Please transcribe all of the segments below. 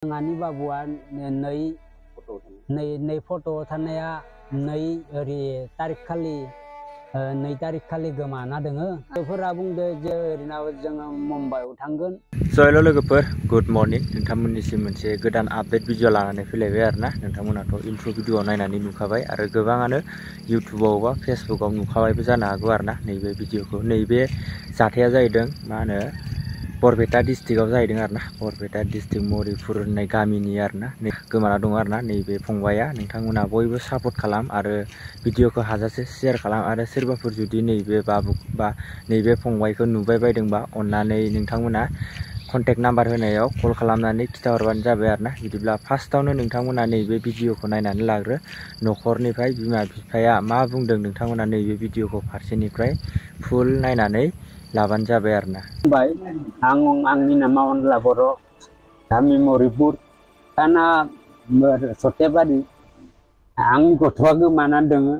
ngani babuan nei foto thanaya nei ri tarik kali gomana doङो बेफोरा बुंदो जे ओरैनाव जोङो मुम्बाइआव थांगोन। हेल' लोगोफोर गुड मर्निं नोंथांमोननिसिम मोनसे गोदान आपडेट भिडिअ लानानै फैलायबाय आरोना। नोंथांमोनाथ' इन्ट्र' भिडिअ नायनानै नुखाबाय आरो गोबाङानो इउटुबाव बा फेसबुकाव नुखाबायबो जानो हागौ आरोना। नैबे भिडिअखौ नैबे जाथाया जाहैदों मा होनो बरपेटा डिस्ट्रिक्टआव जाहैदों आरोना। बरपेटा डिस्ट्रिक्ट मरिपुर होननाय गामिनि आरोना गोमाना दङ आरोना नैबे फंबाया। नोंथांमोना बयबो सापर्ट खालाम आरो भिडिअखौ हाजासे शेयार खालाम आरो सोरबाफोर जुदि नैबे बाबु बा नैबे फंबायखौ नुबाय बायदोंबा अन्नानै नोंथांमोना कन्टेक्ट नाम्बार होनायाव कल खालामनानै खिथाहरबानो जाबाय आरोना। बिदिब्ला फार्स्टआवनो नोंथांमोना नैबे भिडिअखौ नायनानै लाग्रो। न'खरनिफ्राय बिमा बिफाया मा बुंदों नोंथांमोना नैबे भिडिअखौ फारसेनिफ्राय फुल नायनानै लाबानो जाबाय आरोना। आंनि नामा अनला बर' गामि मरिपुर थाना सतेबारि। आंनि गथ'आ गोमाना दोङो।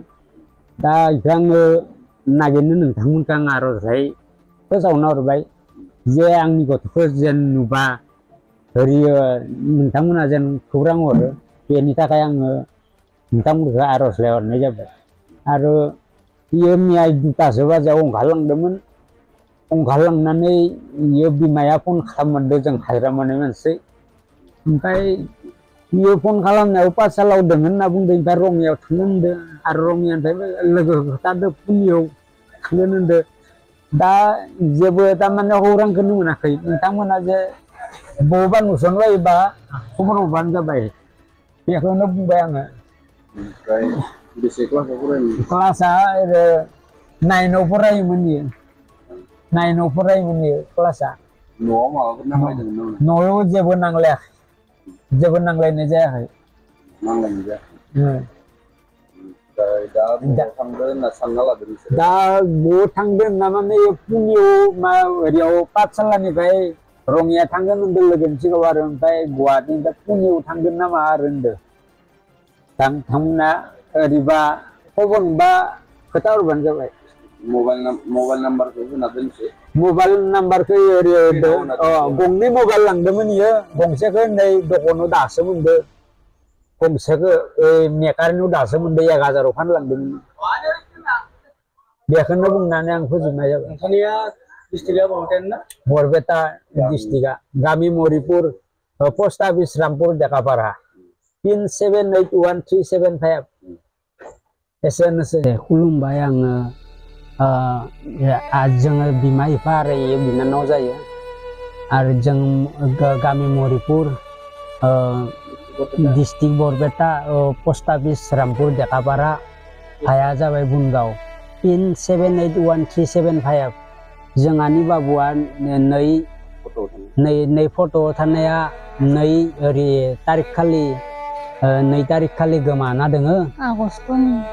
दा आङो नागिरनो नोंथांमोनखौ आं आर'जलाइ फोसावना हरबाय जे आंनि गथ'खौ जेन नुबा ओरैयो नोंथांमोना जेन खौरां हरो। बेनि थाखाय आङो नोंथांमोनखौ आर'जलाइ हरनाय जाबाय। आरो बियो मैया 2टासो बाजियाव ओंखारलांदोंमोन। ओंखारलांनानै बियो बिमाया फन खालामहरदों, जों हाजिरा मावनाय मानसि। ओमफ्राय बियो फन खालामनायाव पाठसालायाव दङ होनना बुंदों। ओमफ्राय रङियायाव थांनो होनदों आरो रङियानिफ्राय लोगो खोथादों पुनियाव थांगोन होनदों। दा जेबो थारमाने खौरांखौनो मोनाखै। नोंथांमोना जे बबेबा नुसनबायोबा खबर हरबानो जाबाय, बेखौनो बुंबाय आङो। ओमफ्राय बेसे क्लासाव फरायोमोन? क्लासआ 9आव फरायोमोन बियो। 9आव फरायोमोन बियो क्लासआ। न'आव माबाफोर नांलायदोंमोन नामा? न'आव जेबो नांलायाखै, जेबो नांलायनाय जायाखै। नांलायनाय जायाखै। ओमफ्राय दा बबाव थांदों होनना सानना लादों नोंसोरो? दा बबाव थांदों होनना माने पुनियाव ओरैयाव पाठसालानिफ्राय रङिया थांगोन होनदों लोगोनि सिगाङाव आरो। ओमफ्राय गुवाहाटीनिफ्राय पुनियाव थांगोन नामा आरो होनदों। दा नोंथांमोना ओरैबा खबर मोनबा खोथा हरबानो जाबाय। मबाइल नाम्बारखौ होना दोनसै। मबाइल नाम्बारखौ ओरै गंनै मबाइल लांदोंमोन इयो। गंसेखौ नै दखानाव दासो मोनदों। गंसेखौ मेकारनियाव दासो मोनदों, 1000आव फानलांदोंमोन। बेखौनो बुंनानै आं फोजोबनाय जाबाय। नोंथांनिया डिस्ट्रिक्टआ बरपेटा ना? बरपेटा डिस्ट्रिक्टआ गामि मरिपुर, पोस्ट अफिस रामपुर देकापारा। 378137 एसेनोसै। खुलुमबाय आङो। जोङो बिमा बिफा आरो बिनानाव जायो। आरो जों गामि Maripur, district Barpeta, post office Rampur Dekapara, हाया जाबाय बुनगाव। 378137 जोंहानि बाबुआ नै फट' थानाया 2 तारिख खालि गोमाना दोङो।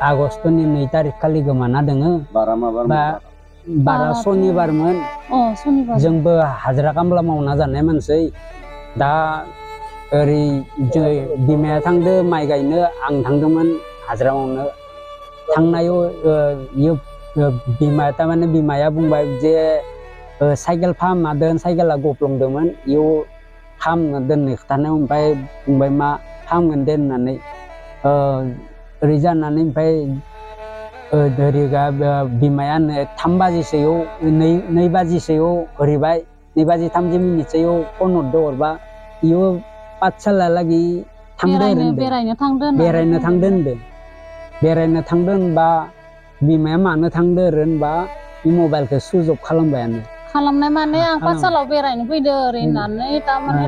आगस्टनि 2 तारिख खालि गोमाना दोङो। बारा सनिबारमोन। जोंबो हाजिरा खामला मावना जानाय मानसि। दा ओरै बिमाया थांदो माइ गायनो, आं थांदोंमोन हाजिरा मावनो। थांनायाव थारमाने बिमाया बुंबाय जे साइकेल फाहामना दोन, साइकेला गब्लंदोंमोन, बेयाव फाहामना दोननो खोथानायाव ओमफ्राय बुंबाय मा फाहामगोन दे होननानै। ओरै जानानै ओमफ्राय बिमाया 3 बाजिसोयाव 2 बाजिसोयाव हरबाय। 2 बाजि 30 मिनिटसोयाव फन हरबा बेयाव पाठसालायालागै बेरायनो थांदो होनबा बिमाया मानो थांदो होनबा मबाइलखौ सुइच अफ खालामबायानो। खालामनाय माने आं पाठसालायाव बेरायनो फैदो ओरै होननानै तारमाने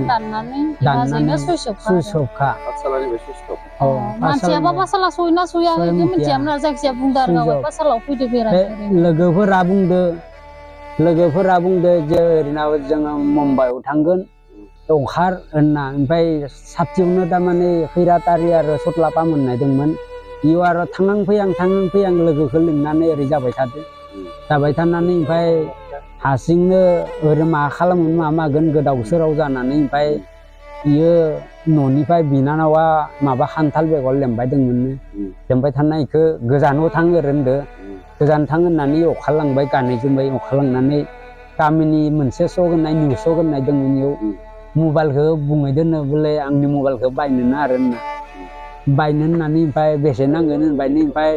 दाननानै सुइच अफखा। मानसियाबा पाठसाला सहैना सहैया बेखौ मिथियामोन आरो जायखिजाया बुंदो आरो गावहाय पाठसालायाव फैदो बेरायनो। लोगोफोरा बुंदो जे ओरैनाव जोङो मुम्बाइआव थांगोन ओंखार होनना। ओमफ्राय साथियावनो थारमाने खैरातारि आरो सतलापा मोननाय दंमोन। बेयाव आरो थांहां फैहां लोगोखौ लिंनानै ओरै जाबाय थानानै ओमफ्राय हारसिंनो ओरै मा खालामगोन मा मागोन गोदाव सोराव जानानै ओमफ्राय बियो न'निफ्राय बिनानावा माबा खान्थाल बेगर लेमबाय दंमोननो। लेमबाय थानायखौ गोजानाव थाङो होनदो। गोजान थाङो होननानै अखारलांबाय, गानै जोमबाय अखारलांनानै गामिनि मोनसे श' होननाय निउस श' होननाय दंमोन। बेयाव मबाइलखौ बुङै दोनो बोले आंनि मबाइलखौ बायनोनो आरो होनना बायनो होननानै ओमफ्राय बेसे नांगोन होनबायनो ओमफ्राय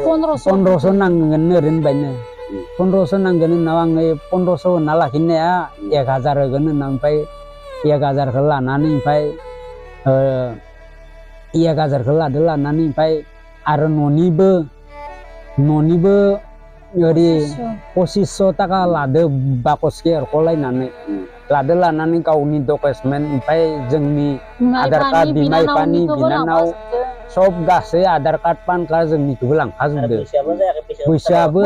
1500 नांगोन ओरैनो होनबायनो 1500 नांगोन उनाव आङो 1500 होना लाखिनाया 1000 होगोन होनना ओमफ्राय 1000खौ लानानै ओमफ्राय 1000खौ लानानै ओमफ्राय आरो न'निबो ओरै 2500 थाखा लादो बाकसखौ एरख'लायनानै लानानै गावनि डकुमेन्ट ओमफ्राय जोंनि आधार कार्ड बिमा बिफानि बिनानाव सब गासै आधार कार्ड पान कार्ड जोंनिखौबो लांफाजोबदो बैसोआबो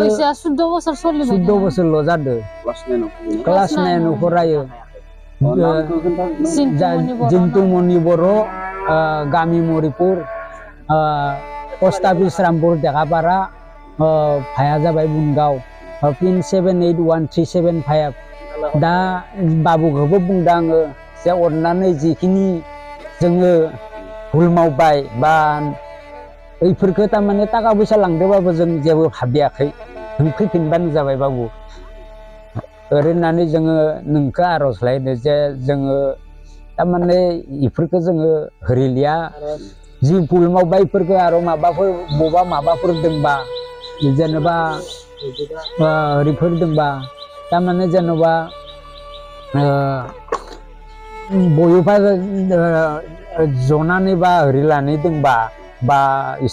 14 बोसोरल' जादो क्लास 9 फरायो जिन्टुमनि बर' गामि मरिपुर पस्ट अफिस रामपुर देखापारा भाया जाबाय बुनगाव पिन 781375 दा बाबुखौबो बुंदों आङो जे अननानै जिखिनि जोङो भुल मावबाय बा बैफोरखौ थारमाने थाखा फैसा लांदोबाबो जों जेबो भाबियाखै नों फैफिनबानो जाबाय बाबु ओरैनानै जोङो नोंखौ आर'जलायदो जे जोङो थारमाने इफोरखौ जोङो होरिलिया जि भुल मावबाय इफोरखौ आरो माबाफोर दंबा जेनेबा ओरैफोर दंबा थारमाने जेनेबा बयबा जनानै बा होरिलानै दंबा बा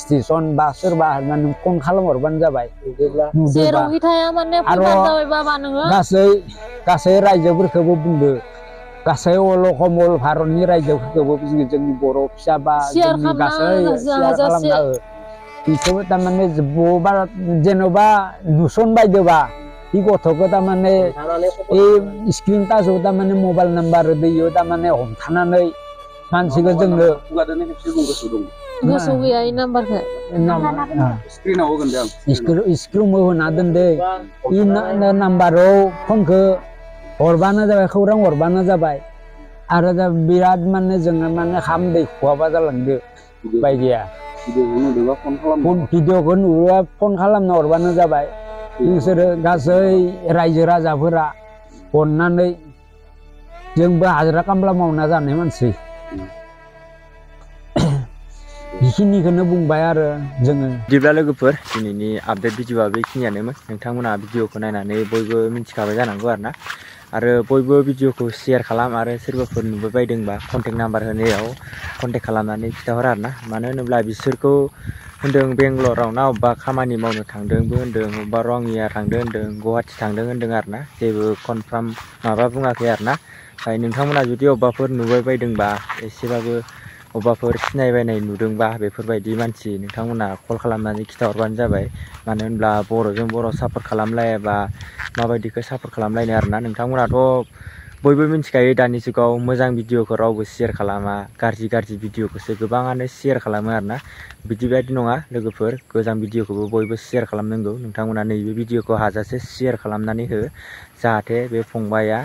स्टेशन बा सोरबा नों फन खालामहरबानो जाबाय आरो गासै रायजोफोरखौबो बुंदो गासै अल कमल भारतनि रायजोफोरखौबो जोंनि बर' फिसा बा जोंनि गासै शेयार खालामना हो बेखौबो थारमाने बबा जेन'बा नुसन बायदोबा बे गथ'खौ थारमाने स्क्रिन टाचाव थारमाने मबाइल नाम्बार होयो थारमाने हमथानानै मानसिखौ जोंनो गोसोआव गैया नाम्बारखौ स्क्रिनाव होगोन दे आं स्क्रिनाव होना दोनदो इ नाम्बाराव फनखौ हरबानो जाबाय खौरां हरबानो जाबाय आरो दा बिराद माने जोङो माने खाम दै खहाबा जालांदो बायदिया भिडिअखौ नुबा फन खालामना हरबानो जाबाय नोंसोरो गासै रायजो राजाफोरा अननानै जोंबो हाजिरा खामला मावना जानाय मानसि बेखिनिखौनो बुंबाय आरो जोङो बिदिब्ला लोगोफोर दिनैनि आपडेट भिडिअआ बेखिनियानोमोन नोंथांमोना भिडिअखौ नायनानै बयबो मिथिखाबाय जानांगौ आरो बयबो भिडिअखौ शेयार खालाम आरो सोरबाफोर नुबाय बायदोंबा कन्टेक्ट नाम्बार होनायाव कन्टेक्ट खालामनानै खिथाहर आरोना मानो होनोब्ला बिसोरखौ होनदों बेंगलराव ना अबेबा खामानि मावनो थांदोंबो होनदों अबेबा रङिया थांदों होनदों गुवाहाटि थांदों होनदों आरोना जेबो कनफार्म माबा बुङाखै आरोना ओमफ्राय नोंथांमोना जुदि अबेबाफोर नुबाय बायदोंबा एसेबाबो अबेबाफोर सिनायबायनाय नुदोंबा बेफोरबायदि मानसि नोंथांमोना कल खालामनानै खिथाहरबानो जाबाय मानो होनब्ला बर'जों बर' सापर्ट खालामलायाबा माबायदिखौ सापर्ट खालामलायनो आरोना नोंथांमोनाथ' बयबो मिथिखायो दानि जुगाव मोजां भिडिअखौ रावबो शेयार खालामा गाज्रि भिडिअखौसो गोबाङानो शेयार खालामो आरोना बिदिबायदि नङा लोगोफोर मोजां भिडिअखौबो बयबो शेयार खालामनांगौ नोंथांमोना नैबे भिडिअखौ हाजासे शेयार खालामनानै हो जाहाथे बे फंबाया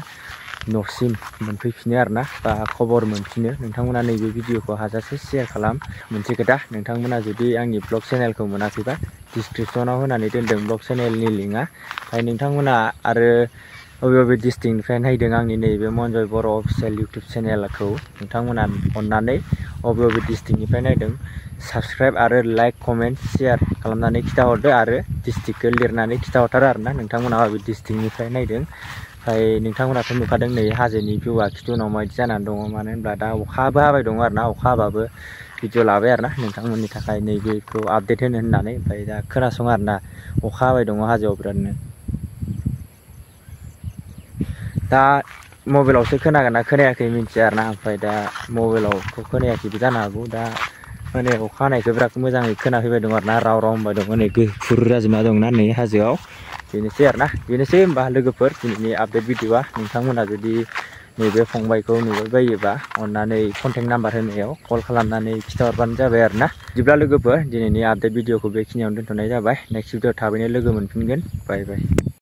न'सिम मोनफैफिनो आरोना बा खबर मोनफिनो नोंथांमोना नैबे भिडिअखौ हाजासे शेयार खालाम मोनसे खोथा नोंथांमोना जुदि आंनि ब्लग चेनेलखौ मोनाखैबा डिसक्रिपसनाव होनानै दोनदों ब्लग चेनेलनि लिंकआ ओमफ्राय नोंथांमोना आरो बबे डिस्ट्रिक्टनिफ्राय नायदों आंनि नैबे मनजय बर' अफिसियेल इउटुब चेनेलखौ नोंथांमोना अननानै बबे डिस्ट्रिक्टनिफ्राय नायदों साबस्क्राइब आरो लाइक कमेन्ट शेयार खालामनानै खिथाहरदो आरो डिस्ट्रिक्टखौ लिरनानै खिथाहरथारो आरोना नोंथांमोना बबे डिस्ट्रिक्टनिफ्राय नायदों ओमफ्राय नोंथांमोनाथ' नुखादों नै हाजोनि भिउआ खिथुनाव माबायदि जानानै दङ मानो होनब्ला दा अखाबो हाबाय दङ आरोना अखा हाबाबो भिडिअ लाबाय आरोना नोंथांमोननि थाखाय नैबेखौ आपडेट होनो होननानै ओमफ्राय दा खोनासं आरोना अखा हाबाय दङ हाजोआव बिरादनो दा मबाइलावसो खोनागोन ना खोनायाखै मिन्थिया आरोना ओमफ्राय दा मबाइलावथ' खोनायाखैबो जानो हागौ दा माने अखा हानायखौ बिराद मोजाङै खोनाफैबाय दं आरोना राव होनबाय दङ नै गुफुर जाजोबना दंना नै हाजोआव बेनोसै आरोना बेनोसै होमबा लोगोफोर दिनैनि आपडेट भिडिअआ नोंथांमोना जुदि नैबे फंबायखौ नुबाय बायोबा अननानै कन्टेक्ट नाम्बार होनायाव कल खालामनानै खिथाहरबानो जाबाय आरोना बिदिब्ला लोगोफोर दिनैनि आपडेट भिडिअखौ बेखिनियावनो दोनथ'नाय जाबाय नेक्स्ट भिडिअ थाबैनो लोगो मोनफिनगोन बाय बाय।